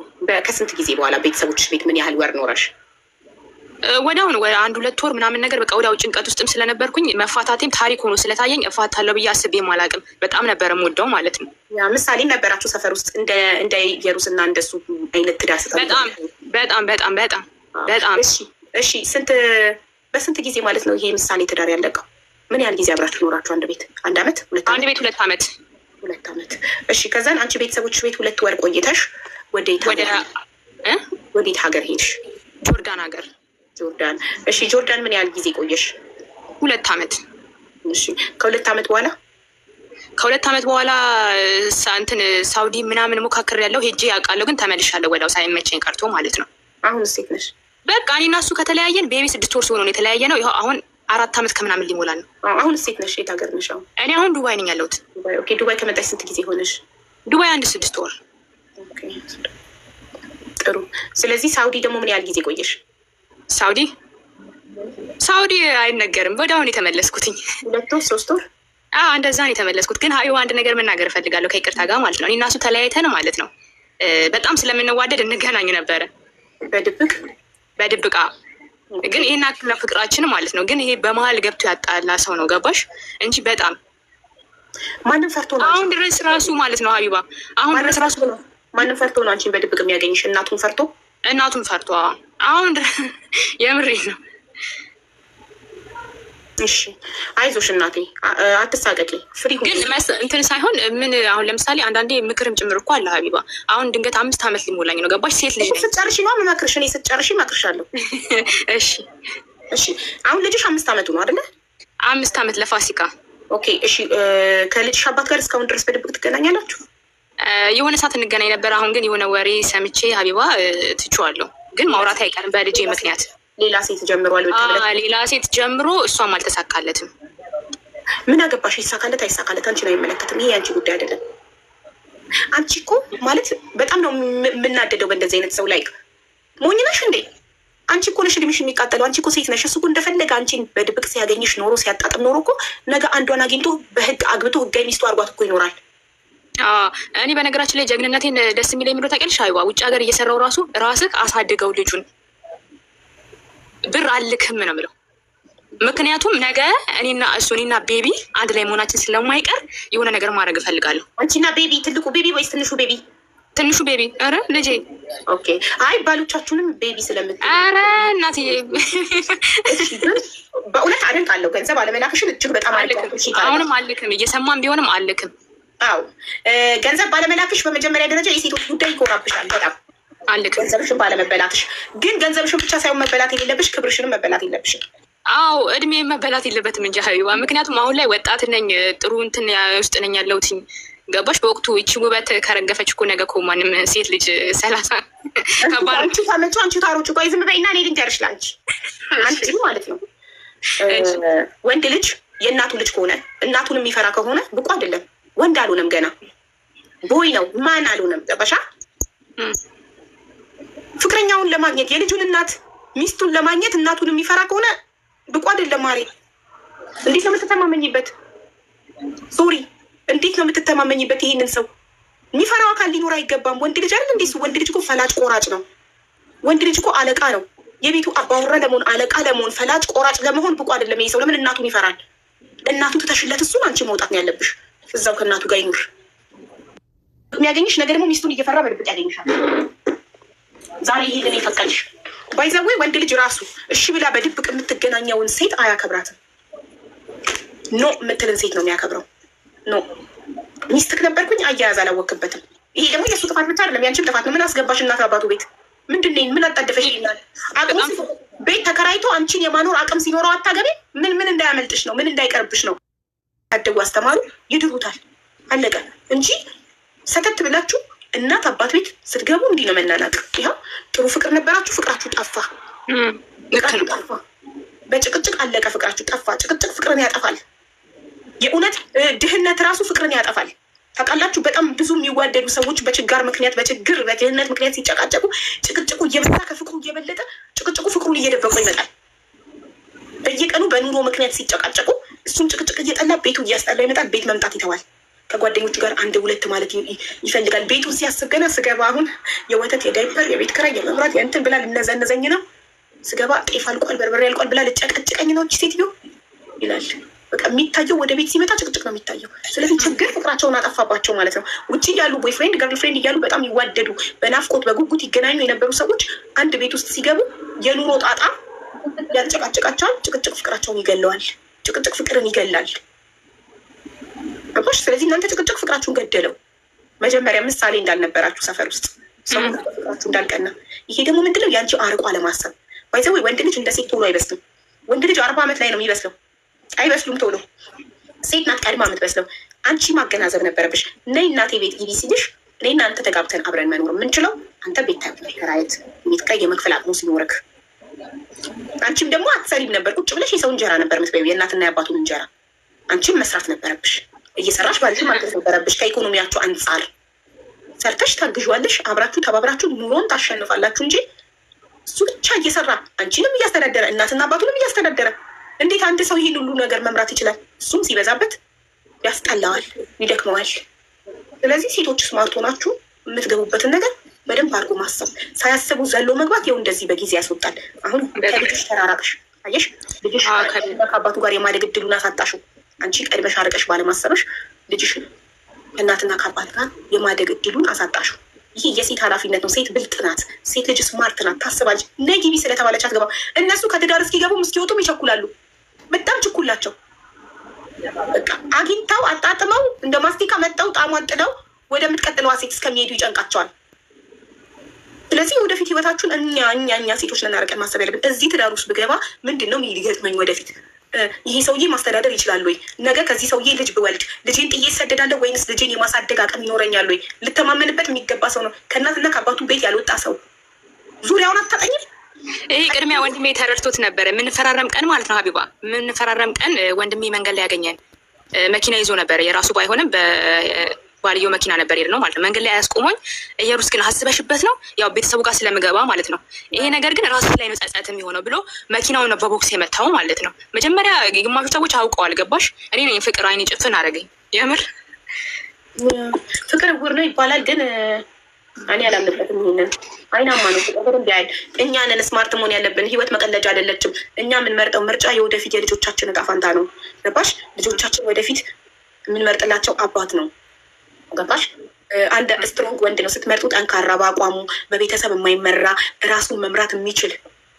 ከስንት ጊዜ በኋላ ቤተሰቦችሽ ቤት ምን ያህል ወር ኖረሽ? ወዲያውኑ ወደ አንድ 2 ወር ምናምን ነገር በቃ ወዲያው ጭንቀት ውስጥም ስለነበርኩኝ መፋታቴም ታሪክ ሆኖ ስለታየኝ እፋታለሁ ብዬ አስቤም አላውቅም። በጣም ነበረ የምወደው ማለት ነው። ያ ምሳሌ ነበራችሁ ሰፈር ውስጥ እንደ ኢየሩስና እንደሱ አይነት ትዳር ስታ በጣም በጣም በጣም በጣም በጣም። እሺ፣ ስንት በስንት ጊዜ ማለት ነው ይሄ ምሳሌ ትዳር ያለቀው? ምን ያህል ጊዜ አብራችሁ ኖራችሁ? አንድ ቤት አንድ አመት? ሁለት? አንድ ቤት 2 አመት። 2 አመት። እሺ፣ ከዛን አንቺ ቤተሰቦች ቤት 2 ወር ቆይተሽ ወዴት ወደ ወዴት ሀገር ሄድሽ? ጆርዳን ሀገር። ጆርዳን። እሺ፣ ጆርዳን ምን ያህል ጊዜ ቆየሽ? 2 አመት። እሺ፣ ከ2 አመት በኋላ? ከ2 አመት በኋላ እንትን ሳውዲ ምናምን ሞካክር ያለው ሄጄ ያውቃለሁ፣ ግን ተመልሻለሁ ወዲያው ሳይመቸኝ ቀርቶ ማለት ነው። አሁን ሴት ነሽ? በቃ እኔና እሱ ከተለያየን baby 6 ወር ሲሆነው ነው የተለያየ ነው። ይኸው አሁን 4 አመት ከምናምን ሊሞላን ነው። አሁን ሴት ነሽ? የት ሀገር ነሽ አሁን? እኔ አሁን ዱባይ ነኝ ያለሁት። ዱባይ። Okay። ዱባይ ከመጣሽ ስንት ጊዜ ሆነሽ? ዱባይ አንድ 6 ወር። Okay፣ ጥሩ። ስለዚህ ሳውዲ ደግሞ ምን ያህል ጊዜ ቆየሽ? ሳውዲ አይነገርም። ወዲያውኑ የተመለስኩትኝ። 2 ወር፣ 3 ወር? አዎ፣ እንደዛ ነው የተመለስኩት። ግን ሀዩ፣ አንድ ነገር መናገር እፈልጋለሁ ከይቅርታ ጋር ማለት ነው። እኔ እና እሱ ተለያይተን ማለት ነው በጣም ስለምንዋደድ እንገናኝ ነበረ። በድብቅ? በድብቃ ግን ይሄን አክል ነው ፍቅራችን ማለት ነው። ግን ይሄ በመሀል ገብቶ ያጣላ ሰው ነው፣ ገባሽ? እንጂ በጣም ማንም ፈርቶ ነው አሁን ድረስ ራሱ ማለት ነው ሀቢባ፣ አሁን ድረስ ራሱ ማንም ፈርቶ ነው አንቺን በድብቅ የሚያገኝሽ? እናቱን ፈርቶ? እናቱን ፈርቶ አሁን የምሬ ነው። እሺ አይዞሽ እናቴ፣ አትሳቀቂ። Free ግን እንትን ሳይሆን ምን አሁን ለምሳሌ አንዳንዴ ምክርም ጭምር እኮ አለ ሀቢባ። አሁን ድንገት 5 ዓመት ሊሞላኝ ነው፣ ገባሽ? ሴት ልጅ ነኝ። ስትጨርሺ ነው የምመክርሽ። እኔ ስትጨርሺ እመክርሻለሁ። እሺ እሺ። አሁን ልጅሽ 5 ዓመቱ ነው አይደለ? 5 ዓመት ለፋሲካ። Okay እሺ። ከልጅሽ አባት ጋር እስካሁን ድረስ በድብቅ ትገናኛላችሁ? የሆነ ሰዓት እንገናኝ ነበር። አሁን ግን የሆነ ወሬ ሰምቼ ሀቢባ ትቼዋለሁ። ግን ማውራት አይቀርም በልጄ ምክንያት። ሌላ ሴት ጀምሯል። ሌላ ሴት ጀምሮ እሷም አልተሳካለትም። ምን አገባሽ? ይሳካለት አይሳካለት አንቺን አይመለከትም። ይሄ የአንቺ ጉዳይ አይደለም። አንቺ እኮ ማለት በጣም ነው የምናደደው በእንደዚህ አይነት ሰው ላይ። ሞኝ ነሽ እንዴ? አንቺ እኮ ነሽ እድሜሽ የሚቃጠለው። አንቺ እኮ ሴት ነሽ። እሱ እኮ እንደፈለገ አንቺን በድብቅ ሲያገኝሽ ኖሮ ሲያጣጥም ኖሮ እኮ ነገ አንዷን አግኝቶ በህግ አግብቶ ህጋዊ ሚስቱ አርጓት እኮ ይኖራል። እኔ በነገራችን ላይ ጀግንነቴን ደስ የሚለኝ የሚለው ታውቂያለሽ ሀቢባ፣ ውጭ ሀገር እየሰራው ራሱ ራስህ አሳድገው ልጁን ብር አልክም ነው የምለው። ምክንያቱም ነገ እኔና እሱ እኔና baby አንድ ላይ መሆናችን ስለማይቀር የሆነ ነገር ማድረግ እፈልጋለሁ። አንቺና baby፣ ትልቁ baby ወይስ ትንሹ baby? ትንሹ baby። ኧረ ልጄ። Okay። አይ ባሎቻችሁንም baby ስለምት ኧረ እናትዬ። በእውነት አደንቃለሁ። ገንዘብ አለመላክሽን እጅግ በጣም አልክም። አሁንም አልክም፣ እየሰማን ቢሆንም አልክም። አዎ ገንዘብ ባለመላክሽ በመጀመሪያ ደረጃ የሴቶች ጉዳይ ይኮራብሻል በጣም። አልክም። ገንዘብሽን ባለመበላትሽ። ግን ገንዘብሽን ብቻ ሳይሆን መበላት የሌለብሽ ክብርሽንም መበላት የለብሽም። አዎ እድሜ መበላት የለበትም እንጂ ሀቢባ። ምክንያቱም አሁን ላይ ወጣት ነኝ፣ ጥሩ እንትን ውስጥ ነኝ ያለሁት፣ ገባሽ? በወቅቱ ይቺ ውበት ከረገፈች እኮ ነገ እኮ ማንም ሴት ልጅ 30 ከባድ። አንቺ ታመጪው አንቺ ታሮጪ። ቆይ ዝም በይና እኔ ልንገርሽ ለአንቺ፣ አንቺ ማለት ነው ወንድ ልጅ የእናቱ ልጅ ከሆነ፣ እናቱን የሚፈራ ከሆነ ብቁ አይደለም። ወንድ አልሆነም፣ ገና boy ነው፣ man አልሆነም። ገባሻ? ፍቅረኛውን ለማግኘት፣ የልጁን እናት ሚስቱን ለማግኘት እናቱን የሚፈራ ከሆነ ብቁ አይደለም። ማሬ እንዴት ነው የምትተማመኝበት? Sorry፣ እንዴት ነው የምትተማመኝበት? ይሄንን ሰው የሚፈራው አካል ሊኖር አይገባም። ወንድ ልጅ አይደል እንዴ? ወንድ ልጅ እኮ ፈላጭ ቆራጭ ነው። ወንድ ልጅ እኮ አለቃ ነው። የቤቱ አባወራ ለመሆን፣ አለቃ ለመሆን፣ ፈላጭ ቆራጭ ለመሆን ብቁ አይደለም ይሄ ሰው። ለምን እናቱን ይፈራል? እናቱ ትተሽለት እሱን አንቺ መውጣት ነው ያለብሽ። እዛው ከእናቱ ጋር ይኑር። የሚያገኝሽ ነገር ደግሞ ሚስቱን እየፈራ በድብቅ ያገኝሻል። ዛሬ ይሄንን የፈቀድሽ by the way ወንድ ልጅ ራሱ እሺ ብላ በድብቅ የምትገናኘውን ሴት አያከብራትም። No የምትልን ሴት ነው የሚያከብረው። No ሚስትክ ነበርኩኝ አያያዝ አላወክበትም። ይሄ ደግሞ የእሱ ጥፋት ብቻ አይደለም፣ ያንቺም ጥፋት ነው። ምን አስገባሽ እናት አባቱ ቤት? ምንድን ነው? ምን አጣደፈሽ? ይላል አቅሙ ቤት ተከራይቶ አንቺን የማኖር አቅም ሲኖረው አታገቢ። ምን ምን እንዳያመልጥሽ ነው? ምን እንዳይቀርብሽ ነው? ያደጉ አስተማሩ ይድሩታል። አለቀ እንጂ ሰተት ብላችሁ እናት አባት ቤት ስትገቡ እንዲህ ነው መናናቅ። ይኸው ጥሩ ፍቅር ነበራችሁ፣ ፍቅራችሁ ጠፋ። ፍቅራችሁ ጠፋ። በጭቅጭቅ አለቀ። ፍቅራችሁ ጠፋ። ጭቅጭቅ ፍቅርን ያጠፋል። የእውነት ድህነት ራሱ ፍቅርን ያጠፋል። ታውቃላችሁ፣ በጣም ብዙ የሚዋደዱ ሰዎች በችጋር ምክንያት፣ በችግር በድህነት ምክንያት ሲጨቃጨቁ ጭቅጭቁ እየበዛ ከፍቅሩ እየበለጠ ጭቅጭቁ ፍቅሩን እየደበቀው ይመጣል። በየቀኑ በኑሮ ምክንያት ሲጨቃጨቁ እሱም ጭቅጭቅ እየጠላ ቤቱ እያስጠላ ይመጣል። ቤት መምጣት ይተዋል። ከጓደኞቹ ጋር አንድ ሁለት ማለት ይፈልጋል። ቤቱን ሲያስብ ገና ስገባ አሁን የወተት፣ የዳይፐር፣ የቤት ኪራይ፣ የመብራት፣ የእንትን ብላ ልነዘነዘኝ ነው፣ ስገባ ጤፍ አልቋል፣ በርበሬ አልቋል ብላ ልጨቀጭቀኝ ነው ሴትዮ ይላል። በቃ የሚታየው ወደ ቤት ሲመጣ ጭቅጭቅ ነው የሚታየው። ስለዚህ ችግር ፍቅራቸውን አጠፋባቸው ማለት ነው። ውጭ እያሉ boyfriend girlfriend እያሉ በጣም ይዋደዱ፣ በናፍቆት በጉጉት ይገናኙ የነበሩ ሰዎች አንድ ቤት ውስጥ ሲገቡ የኑሮ ጣጣ ያጨቃጭቃቸዋል። ጭቅጭቅ ፍቅራቸውን ይገለዋል። ጭቅጭቅ ፍቅርን ይገላል። ገባሽ? ስለዚህ እናንተ ጭቅጭቅ ፍቅራችሁን ገደለው። መጀመሪያ ምሳሌ እንዳልነበራችሁ፣ ሰፈር ውስጥ ሰው ፍቅራችሁ እንዳልቀና። ይሄ ደግሞ ምንድነው? የአንቺ አርቆ አለማሰብ። By the way ወንድ ልጅ እንደ ሴት ቶሎ አይበስልም። ወንድ ልጅ 40 ዓመት ላይ ነው የሚበስለው። አይበስሉም ቶሎ። ሴት ናት ቀድማ የምትበስለው። አንቺ ማገናዘብ ነበረብሽ። ነይ እናቴ ቤት ግቢ ሲልሽ እኔና አንተ ተጋብተን አብረን መኖር የምንችለው አንተ ቤት ተከራየት ቤት ኪራይ የመክፈል አቅሙ ሲኖርክ፣ አንቺም ደግሞ አትሰሪም ነበር። ቁጭ ብለሽ የሰው እንጀራ ነበር የምትበይው፣ የእናትና የአባቱን እንጀራ። አንቺም መስራት ነበረብሽ። እየሰራሽ ባልሽም ማገዝ ነበረብሽ። ከኢኮኖሚያችሁ አንጻር ሰርተሽ ታግዣለሽ። አብራችሁ ተባብራችሁ ኑሮን ታሸንፋላችሁ እንጂ እሱ ብቻ እየሰራ አንቺንም እያስተዳደረ እናትና አባቱንም እያስተዳደረ እንዴት አንድ ሰው ይህን ሁሉ ነገር መምራት ይችላል? እሱም ሲበዛበት ያስጠላዋል፣ ይደክመዋል። ስለዚህ ሴቶች smart ሆናችሁ የምትገቡበትን ነገር በደንብ አድርጎ ማሰብ፣ ሳያስቡ ዘሎ መግባት ይኸው እንደዚህ በጊዜ ያስወጣል። አሁን ከልጅሽ ተራራቅሽ፣ አየሽ፣ ልጅሽ ከአባቱ ጋር የማደግ እድሉን አሳጣሽው። አንቺ ቀድመሽ አርቀሽ ባለማሰብሽ ልጅሽ ከእናትና ከአባት ጋር የማደግ እድሉን አሳጣሽው። ይሄ የሴት ኃላፊነት ነው። ሴት ብልጥ ናት። ሴት ልጅ smart ናት፣ ታስባለች። ነይ ግቢ ስለተባለች አትገባም። እነሱ ከትዳር እስኪገቡም እስኪወጡም ይቸኩላሉ። በጣም ችኩላቸው። በቃ አግኝተው አጣጥመው እንደ ማስቲካ መጠው ጣሟን ጥለው ወደምትቀጥለዋ ሴት እስከሚሄዱ ይጨንቃቸዋል። ስለዚህ ወደፊት ህይወታችሁን እኛ ሴቶች ነን አርቀን ማሰብ ያለብን። እዚህ ትዳር ውስጥ ብገባ ምንድን ነው የሚገጥመኝ ወደፊት? ይሄ ሰውዬ ማስተዳደር ይችላል ወይ? ነገ ከዚህ ሰውዬ ልጅ ብወልድ ልጄን ጥዬ እሰደዳለሁ ወይንስ ልጄን የማሳደግ አቅም ይኖረኛል ወይ? ልተማመንበት የሚገባ ሰው ነው። ከእናትና ከአባቱ ቤት ያልወጣ ሰው ዙሪያውን አታጠኝም። ይሄ ቅድሚያ ወንድሜ ተረድቶት ነበረ። የምንፈራረም ቀን ማለት ነው ሀቢባ፣ የምንፈራረም ቀን ወንድሜ መንገድ ላይ ያገኘን፣ መኪና ይዞ ነበረ። የራሱ ባይሆንም ባልየው መኪና ነበር ሄድ ነው ማለት ነው። መንገድ ላይ አያስቆሞኝ፣ እየሩስ ግን አስበሽበት ነው፣ ያው ቤተሰቡ ጋር ስለምገባ ማለት ነው። ይሄ ነገር ግን ራሱ ላይ ነው ጸጸት የሚሆነው ብሎ መኪናውን ነው በቦክስ የመታው ማለት ነው። መጀመሪያ ግማሹ ሰዎች አውቀዋል፣ ገባሽ? እኔ ነኝ ፍቅር አይኔ ጭፍን አደረገኝ። የምር። ፍቅር እውር ነው ይባላል፣ ግን እኔ አላምንበትም። ይሄንን አይናማ ነው ፍቅር፣ በደንብ ያያል። እኛ ነን smart መሆን ያለብን። ህይወት መቀለጃ አይደለችም። እኛ የምንመርጠው ምርጫ የወደፊት የልጆቻችን እጣ ፈንታ ነው። ገባሽ? ልጆቻችን ወደፊት የምንመርጥላቸው አባት ነው። ገባሽ? አንድ strong ወንድ ነው ስትመርጡ፣ ጠንካራ በአቋሙ፣ በቤተሰብ የማይመራ፣ ራሱን መምራት የሚችል፣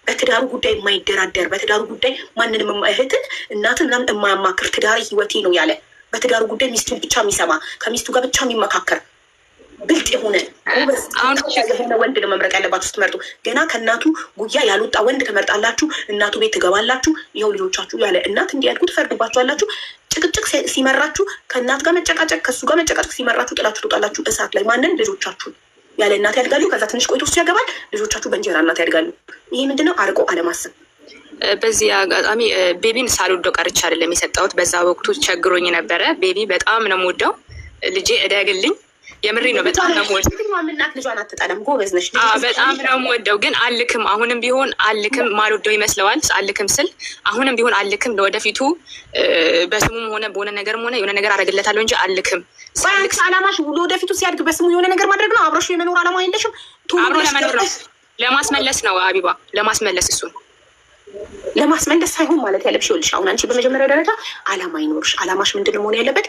በትዳሩ ጉዳይ የማይደራደር፣ በትዳሩ ጉዳይ ማንንም እህትን እናትን ምናምን የማያማክር፣ ትዳሬ ህይወቴ ነው ያለ፣ በትዳሩ ጉዳይ ሚስቱን ብቻ የሚሰማ፣ ከሚስቱ ጋር ብቻ የሚመካከር፣ ብልጥ የሆነ፣ ጎበዝ የሆነ ወንድ ነው መምረጥ ያለባችሁ ስትመርጡ። ገና ከእናቱ ጉያ ያልወጣ ወንድ ትመርጣላችሁ፣ እናቱ ቤት ትገባላችሁ። ይኸው ልጆቻችሁ ያለ እናት እንዲያድጉ ትፈርዱባችኋላችሁ። ጭቅጭቅ ሲመራችሁ፣ ከእናት ጋር መጨቃጨቅ፣ ከእሱ ጋር መጨቃጨቅ ሲመራችሁ ጥላችሁ ትወጣላችሁ እሳት ላይ። ማንን? ልጆቻችሁን። ያለ እናት ያድጋሉ። ከዛ ትንሽ ቆይቶ እሱ ያገባል። ልጆቻችሁ በእንጀራ እናት ያድጋሉ። ይሄ ምንድነው? አርቆ አለማሰብ። በዚህ አጋጣሚ ቤቢን ሳልወደው ቀርቼ አይደለም የሰጠሁት። በዛ ወቅቱ ቸግሮኝ ነበረ። ቤቢ በጣም ነው የምወደው። ልጄ እደግልኝ፣ የምሬ ነው። በጣም ነው የምወደው። የትኛዋም እናት ልጇን አትጠላም። ጎበዝ ነሽ። በጣም ነው የምወደው፣ ግን አልክም። አሁንም ቢሆን አልክም። ማልወደው ይመስለዋል። አልክም ስል አሁንም ቢሆን አልክም። ለወደፊቱ በስሙም ሆነ በሆነ ነገርም ሆነ የሆነ ነገር አደርግለታለሁ እንጂ አልክም። አንቺ አላማሽ ለወደፊቱ ሲያድግ በስሙ የሆነ ነገር ማድረግ ነው። አብረሽ የመኖር አላማ የለሽም። አብሮ ለመኖር ነው፣ ለማስመለስ ነው ሀቢባ፣ ለማስመለስ እሱን። ለማስመለስ ሳይሆን ማለት ያለብሽ፣ ይኸውልሽ፣ አሁን አንቺ በመጀመሪያ ደረጃ አላማ ይኖርሽ። አላማሽ ምንድን ነው መሆን ያለበት?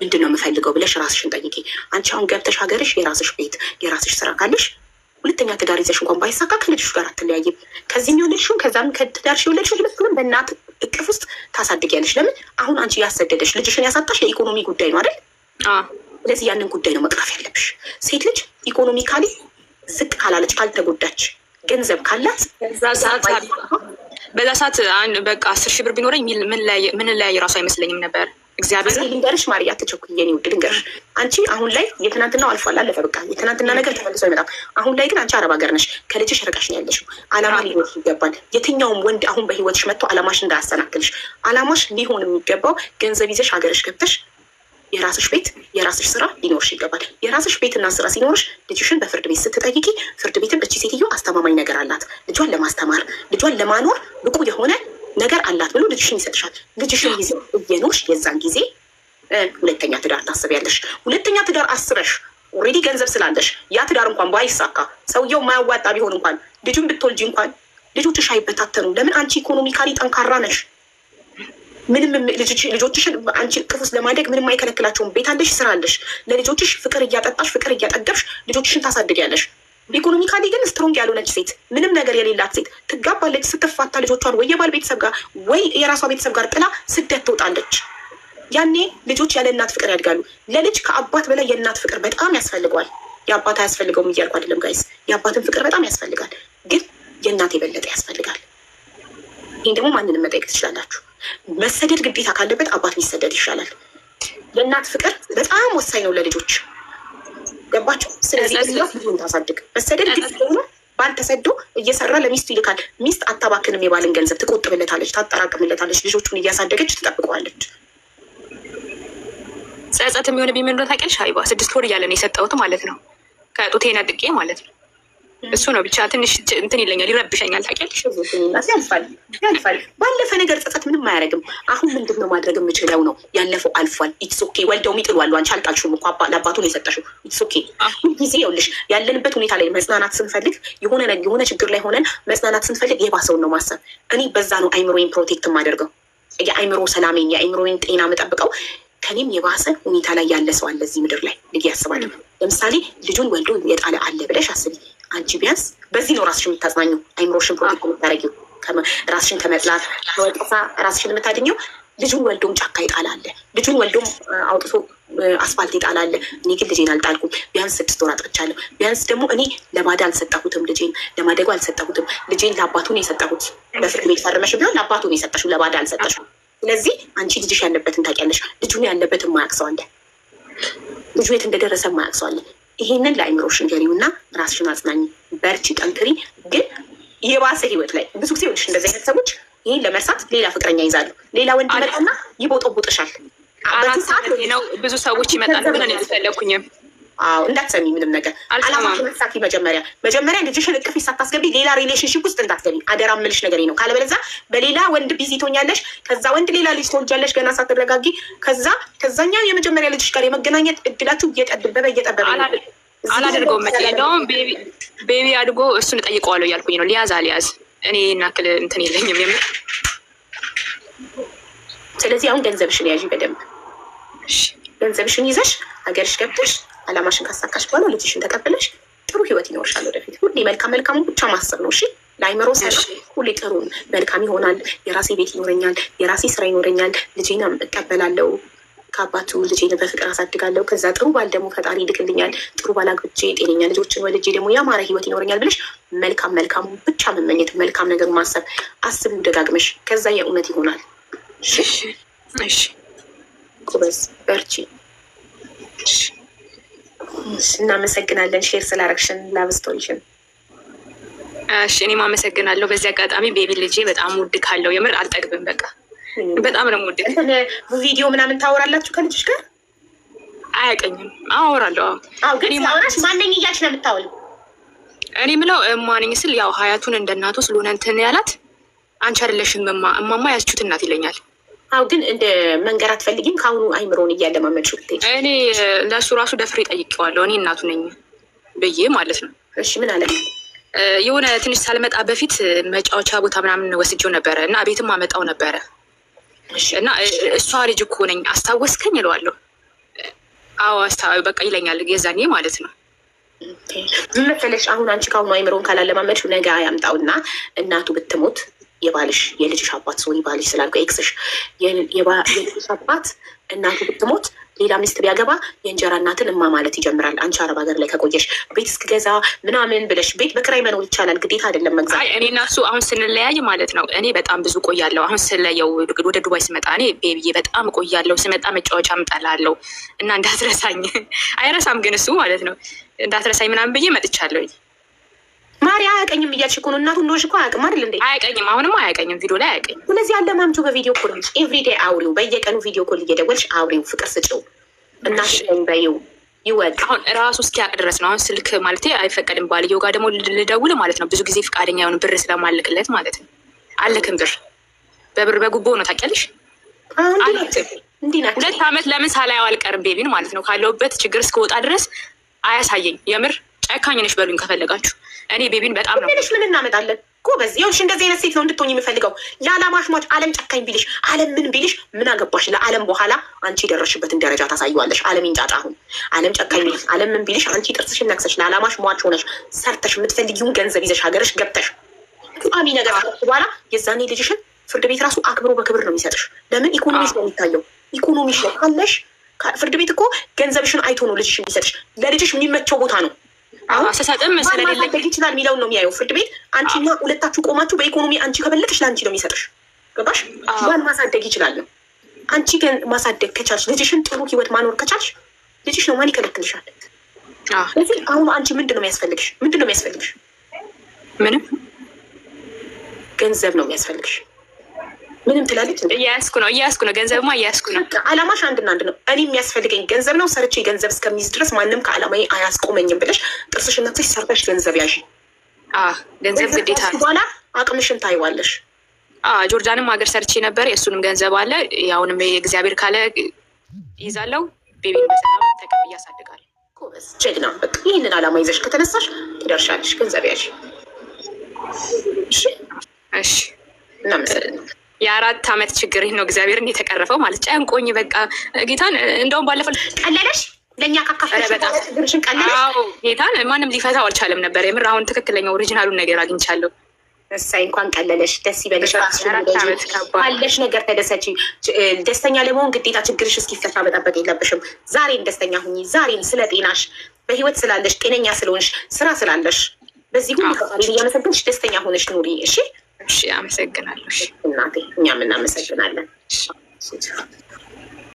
ምንድን ነው የምፈልገው ብለሽ ራስሽን ጠይቂ። አንቺ አሁን ገብተሽ ሀገርሽ የራስሽ ቤት፣ የራስሽ ስራ ካለሽ ሁለተኛ ትዳር ይዘሽ እንኳን ባይሳካ ከልጅሽ ጋር አትለያይም። ከዚህም የወለድሽውን ከዛም ከትዳርሽ የወለድሽውን ሁለቱንም በእናት እቅፍ ውስጥ ታሳድጊያለሽ። ለምን? አሁን አንቺ ያሰደደሽ፣ ልጅሽን ያሳጣሽ የኢኮኖሚ ጉዳይ ነው አይደል? ስለዚህ ያንን ጉዳይ ነው መቅረፍ ያለብሽ። ሴት ልጅ economically ዝቅ ካላለች፣ ካልተጎዳች፣ ገንዘብ ካላት በዛ ሰዓት በቃ 10,000 ብር ቢኖረኝ ምን ላይ ራሱ አይመስለኝም ነበር። እግዚአብሔር። ልንገርሽ ማርያ፣ አትቸኩይ የኔ ውድ፣ ልንገርሽ። አንቺ አሁን ላይ የትናንትናው አልፏል፣ አለፈ በቃ። የትናንትና ነገር ተመልሶ አይመጣም። አሁን ላይ ግን አንቺ አረብ ሀገር ነሽ፣ ከልጅሽ ርቀሽ ነው ያለሽው። አላማ ሊኖርሽ ይገባል። የትኛውም ወንድ አሁን በህይወትሽ መጥቶ አላማሽ እንዳያሰናክልሽ። አላማሽ ሊሆን የሚገባው ገንዘብ ይዘሽ ሀገርሽ ገብተሽ የራስሽ ቤት፣ የራስሽ ስራ ሊኖርሽ ይገባል። የራስሽ ቤትና ስራ ሲኖርሽ ልጅሽን በፍርድ ቤት ስትጠይቂ ፍርድ ቤትም እቺ ሴትዮ አስተማማኝ ነገር አላት፣ ልጇን ለማስተማር፣ ልጇን ለማኖር ብቁ የሆነ ነገር አላት ብሎ ልጅሽን ይሰጥሻል። ልጅሽን ይዘ እየኖርሽ የዛን ጊዜ ሁለተኛ ትዳር ታስቢያለሽ። ሁለተኛ ትዳር አስበሽ already ገንዘብ ስላለሽ ያ ትዳር እንኳን ባይሳካ፣ ሰውየው ማያዋጣ ቢሆን እንኳን፣ ልጁን ብትወልጂ እንኳን ልጆችሽ አይበታተኑም። ለምን? አንቺ economically ጠንካራ ነሽ። ምንም ልጆችሽን አንቺ እቅፍ ውስጥ ለማደግ ምንም አይከለክላቸውም። ቤት አለሽ፣ ስራ አለሽ። ለልጆችሽ ፍቅር እያጠጣሽ፣ ፍቅር እያጠገብሽ ልጆችሽን ታሳድጊያለሽ። Economically ግን strong ያልሆነች ሴት፣ ምንም ነገር የሌላት ሴት ትጋባለች። ስትፋታ ልጆቿን ወይ የባል ቤተሰብ ጋር ወይ የራሷ ቤተሰብ ጋር ጥላ ስደት ትወጣለች። ያኔ ልጆች ያለ እናት ፍቅር ያድጋሉ። ለልጅ ከአባት በላይ የእናት ፍቅር በጣም ያስፈልገዋል። የአባት አያስፈልገውም እያልኩ አይደለም guys። የአባትን ፍቅር በጣም ያስፈልጋል፣ ግን የእናት የበለጠ ያስፈልጋል። ይህን ደግሞ ማንንም መጠየቅ ትችላላችሁ። መሰደድ ግዴታ ካለበት አባት ቢሰደድ ይሻላል። የእናት ፍቅር በጣም ወሳኝ ነው ለልጆች። ገባችሁ? ስለዚህ እናት ልጁን ታሳድግ። መሰደድ ግድ ከሆነ ባል ተሰዶ እየሰራ ለሚስቱ ይልካል። ሚስት አታባክንም፣ የባልን ገንዘብ ትቆጥብለታለች፣ ታጠራቅምለታለች፣ ልጆቹን እያሳደገች ትጠብቀዋለች። ጸጸት የሚሆንብኝ ምን እንደሆነ ታውቂያለሽ ሀቢባ? 6 ወር እያለ ነው የሰጠሁት ማለት ነው። ከጡቴ ነጥቄ ማለት ነው። እሱ ነው ብቻ ትንሽ እንትን ይለኛል፣ ይረብሸኛል። ታውቂያለሽ፣ ያልፋል ያልፋል። ባለፈ ነገር ጸጸት ምንም አያደርግም። አሁን ምንድን ነው ማድረግ የምችለው ነው። ያለፈው አልፏል። It's okay። ወልደው ይጥሉ አሉ። አንቺ አልጣልሽውም እኮ፣ ለአባቱ ነው የሰጠሽው። It's okay። ሁልጊዜ ይኸውልሽ ያለንበት ሁኔታ ላይ መጽናናት ስንፈልግ፣ የሆነ ችግር ላይ ሆነን መጽናናት ስንፈልግ የባሰውን ነው ማሰብ። እኔ በዛ ነው አይምሮዬን protect የማደርገው፣ የአይምሮ ሰላሜን የአይምሮዬን ጤና የምጠብቀው። ከኔም የባሰ ሁኔታ ላይ ያለ ሰው አለ እዚህ ምድር ላይ ብዬ አስባለሁ። ለምሳሌ ልጁን ወልዶ የጣለ አለ ብለሽ አስቢ። አንቺ ቢያንስ በዚህ ነው ራስሽን የምታጽናኘው፣ አይምሮሽን protect የምታደርጊው፣ ራስሽን ከመጥላት ከወቀሳ ራስሽን የምታድኘው። ልጁን ወልዶም ጫካ ይጣል አለ፣ ልጁን ወልዶም አውጥቶ አስፋልት ይጣል አለ። እኔ ግን ልጄን አልጣልኩም። ቢያንስ 6 ወር አጥብቻለሁ። ቢያንስ ደግሞ እኔ ለባዳ አልሰጠሁትም፣ ልጄን ለማደጎ አልሰጠሁትም። ልጄን ለአባቱ ነው የሰጠሁት። በፍርድ ቤት ፈርመሽ ቢሆን ለአባቱ ነው የሰጠሽው፣ ለባዳ አልሰጠሽው። ስለዚህ አንቺ ልጅሽ ያለበትን ታውቂያለሽ። ልጁን ያለበትን የማያውቅ ሰው አለ። ልጁ የት እንደደረሰ የማያውቅ ሰው አለ። ይሄንን ለአይምሮሽ ንገሪውና ራስሽን አጽናኝ፣ በርቺ፣ ጠንክሪ። ግን የባሰ ህይወት ላይ ብዙ ጊዜ ይኸውልሽ እንደዚህ አይነት ሰዎች ይህን ለመርሳት ሌላ ፍቅረኛ ይዛሉ። ሌላ ወንድ ይመጣና ይቦጠቡጥሻል። 4 ዓመቴ ነው። ብዙ ሰዎች ይመጣሉ፣ ግን እኔ አልፈለኩኝም። አዎ፣ እንዳትሰሚ ምንም ነገር። አልሰማም። አላማሽን አሳኪ። መጀመሪያ ልጅሽን እቅፍ ሳታስገቢ ሌላ relationship ውስጥ እንዳትገቢ አደራ የምልሽ ነገር ነው። ካለበለዚያ በሌላ ወንድ busy ትሆኛለሽ። ከዛ ወንድ ሌላ ልጅ ትወልጃለሽ ገና ሳትረጋጊ። ከዛ ከዛኛው የመጀመሪያ ልጅሽ ጋር የመገናኘት እድላችሁ እየጠበበ እየጠበበ ይመጣል። አላደርገውም መቼ። እንደውም baby አድጎ እሱን እጠይቀዋለሁ እያልኩኝ ነው። ሊያዝ አልያዝ እኔ እናክል እንትን የለኝም የምር። ስለዚህ አሁን ገንዘብሽን ያዢ በደንብ። ገንዘብሽን ይዘሽ ሀገርሽ ገብተሽ አላማሽን ካሳካሽ በኋላ ልጅሽን ተቀብለሽ ጥሩ ህይወት ይኖርሻል ወደፊት። ሁሌ መልካም መልካሙን ብቻ ማሰብ ነው። እሺ፣ ለአይምሮ ሰላም ሁሌ ጥሩ መልካም ይሆናል። የራሴ ቤት ይኖረኛል፣ የራሴ ስራ ይኖረኛል፣ ልጄን እቀበላለሁ ከአባቱ፣ ልጄን በፍቅር አሳድጋለሁ። ከዛ ጥሩ ባል ደግሞ ፈጣሪ ይልክልኛል። ጥሩ ባል አግብቼ ጤነኛ ልጆችን ወልጄ ደግሞ ያማረ ህይወት ይኖረኛል ብለሽ መልካም መልካሙ ብቻ መመኘት፣ መልካም ነገሩ ማሰብ፣ አስቢው ደጋግመሽ። ከዛ የእውነት ይሆናል። እሺ? እሺ። ጎበዝ፣ በርቺ። እናመሰግናለን share ስላረግሽን love story ሽን። እሺ፣ እኔም አመሰግናለሁ። በዚህ አጋጣሚ baby ልጄ በጣም ውድ ካለው የምር አልጠግብም። በቃ በጣም ነው ውድ። እንትን ቪዲዮ ምናምን ታወራላችሁ ከልጅሽ ጋር? አያቀኝም። አወራለሁ። አዎ። አዎ፣ ግን ሲያወራሽ ማነኝ እያልሽ ነው የምታወሪው? እኔ ምለው እማነኝ ስል ያው ሀያቱን እንደ እናቱ ስለሆነ እንትን ያላት አንቺ አይደለሽም እማ፣ እማማ ያችሁት እናት ይለኛል። አዎ፣ ግን እንደ መንገር አትፈልጊም? ከአሁኑ አይምሮን እያለማመድሽው ብትሄጂ። እኔ ለእሱ ራሱ ደፍሬ ጠይቄዋለሁ። እኔ እናቱ ነኝ ብዬ ማለት ነው። እሺ፣ ምን አለ? የሆነ ትንሽ ሳልመጣ በፊት መጫወቻ ቦታ ምናምን ወስጄው ነበረ እና ቤትም አመጣው ነበረ እና እሷ ልጅ እኮ ነኝ፣ አስታወስከኝ እለዋለሁ። አዎ በቃ ይለኛል የዛኔ ማለት ነው። ምን መሰለሽ፣ አሁን አንቺ ከአሁኑ አይምሮን ካላለማመድሽው ነገ ያምጣውና እናቱ ብትሞት፣ የባልሽ፣ የልጅሽ አባት፣ sorry ባልሽ ስላልኩ ex ሽ፣ የልጅሽ አባት እናቱ ብትሞት ሌላ ሚስት ቢያገባ የእንጀራ እናትን እማ ማለት ይጀምራል። አንቺ አረብ ሀገር ላይ ከቆየሽ ቤት እስክገዛ ምናምን ብለሽ፣ ቤት በክራይ መኖር ይቻላል፣ ግዴታ አይደለም መግዛት። አይ፣ እኔ እና እሱ አሁን ስንለያይ ማለት ነው እኔ በጣም ብዙ ቆያለሁ። አሁን ስለየው ወደ ዱባይ ስመጣ እኔ baby ዬ በጣም ቆያለሁ። ስመጣ መጫወቻ እምጠላለሁ እና እንዳትረሳኝ፣ አይረሳም ግን እሱ ማለት ነው፣ እንዳትረሳኝ ምናምን ብዬ መጥቻለሁ። ማሪ፣ አያውቀኝም እያልሽ እኮ ነው። እናቱ እንደሆንሽ እኮ አያውቅም አይደል እንዴ? አያውቀኝም። አሁንም አያውቀኝም። ቪዲዮ ላይ አያውቀኝም። ስለዚህ አለማምጁ በ video call፣ everyday አውሪው፣ በየቀኑ video call እየደወልሽ አውሪው፣ ፍቅር ስጭው፣ እናትሽ ነኝ በይው፣ ይወቅ። አሁን ራሱ እስኪያውቅ ድረስ ነው። አሁን ስልክ ማለት አይፈቀድም። ባልየው ጋር ደግሞ ልደውል ማለት ነው። ብዙ ጊዜ ፈቃደኛ የሆኑ ብር ስለማልክለት ማለት ነው። አልክም፣ ብር በብር በጉቦ ነው፣ ታውቂያለሽ። እንዲህ ናቸው። 2 ዓመት ለምን ሳላየው አልቀርም baby ን ማለት ነው። ካለሁበት ችግር እስከወጣ ድረስ አያሳየኝ። የምር ጨካኝ ነሽ በሉኝ ከፈለጋችሁ። እኔ baby ን በጣም ነው ምንሽ ምን እናመጣለን? ጎበዝ፣ ይኸውልሽ እንደዚህ አይነት ሴት ነው እንድትሆኝ የምፈልገው። ለዓላማሽ ሟች። ዓለም ጨካኝ ቢልሽ፣ ዓለም ምን ቢልሽ ምን አገባሽ? ለዓለም በኋላ አንቺ የደረስሽበትን ደረጃ ታሳየዋለሽ። ዓለም ይንጫጫ። አሁን ዓለም ጨካኝ ቢልሽ፣ ዓለም ምን ቢልሽ፣ አንቺ ጥርስሽን ነክሰሽ ለዓላማሽ ሟች ሆነሽ ሰርተሽ የምትፈልጊውን ገንዘብ ይዘሽ ሀገርሽ ገብተሽ ቋሚ ነገር ካደረግሽ በኋላ የዛኔ ልጅሽን ፍርድ ቤት ራሱ አክብሮ በክብር ነው የሚሰጥሽ። ለምን? ኢኮኖሚሽ ነው የሚታየው። ኢኮኖሚሽ ነው ካለሽ፣ ፍርድ ቤት እኮ ገንዘብሽን አይቶ ነው ልጅሽ የሚሰጥሽ። ለልጅሽ የሚመቸው ቦታ ነው። አሁን ስሰጥም ማን ስለሌለኝ ማሳደግ ይችላል የሚለውን ነው የሚያየው ፍርድ ቤት። አንቺና ሁለታችሁ ቆማችሁ በኢኮኖሚ አንቺ ከበለጥሽ ለአንቺ ነው የሚሰጥሽ። ገባሽ? ማን ማሳደግ ይችላል ነው። አንቺ ግን ማሳደግ ከቻልሽ፣ ልጅሽን ጥሩ ህይወት ማኖር ከቻልሽ ልጅሽ ነው፣ ማን ይከለክልሻል? ስለዚህ አሁን አንቺ ምንድን ነው የሚያስፈልግሽ? ምንድን ነው የሚያስፈልግሽ? ምንም። ገንዘብ ነው የሚያስፈልግሽ። ምንም ትላለች እንዴ? እያያዝኩ ነው፣ እያያዝኩ ነው። ገንዘብማ እያያዝኩ ነው። በቃ አላማሽ አንድና አንድ ነው። እኔ የሚያስፈልገኝ ገንዘብ ነው፣ ሰርቼ ገንዘብ እስከሚይዝ ድረስ ማንም ከአላማዬ አያስቆመኝም ብለሽ ጥርስሽን ነክሰሽ ሰርተሽ ገንዘብ ያዢ። ገንዘብ ግዴታ ነው። በኋላ አቅምሽን ታይዋለሽ። ጆርዳንም ሀገር ሰርቼ ነበር። የእሱንም ገንዘብ አለ። አሁንም እግዚአብሔር ካለ ይዛለው። Baby ን በሰላም ተቀብዬ አሳድጋለሁ። ጎበዝ ጀግና። በቃ ይህንን ዓላማ ይዘሽ ከተነሳሽ ትደርሻለሽ። ገንዘብ ያዥ። እሺ፣ እሺ። እናመሰግናለን። የ4 ዓመት ችግር ነው እግዚአብሔርን የተቀረፈው ማለት ጨንቆኝ በቃ ጌታን እንደውም ባለፈው ቀለለሽ ለእኛ ካካፈልሽ በጣም ችግርሽን ቀለለሽ። አዎ ጌታን ማንም ሊፈታው አልቻለም ነበር። የምር አሁን ትክክለኛ original ኡን ነገር አግኝቻለሁ። እሰይ እንኳን ቀለለሽ፣ ደስ ይበልሽ። ራስሽን 4 ዓመት ከባድ። ባለሽ ነገር ተደሰቺ። ደስተኛ ለመሆን ግዴታ ችግርሽ እስኪፈታ መጠበቅ የለብሽም። ዛሬን ደስተኛ ሁኚ። ዛሬን ስለ ጤናሽ፣ በህይወት ስላለሽ፣ ጤነኛ ስለሆንሽ፣ ስራ ስላለሽ፣ በዚህ ሁሉ ፈጣሪን እያመሰገንሽ ደስተኛ ሆነሽ ኑሪ። እሺ እሺ፣ አመሰግናለሁ። እሺ። እናቴ፣ እኛም እናመሰግናለን። እሺ።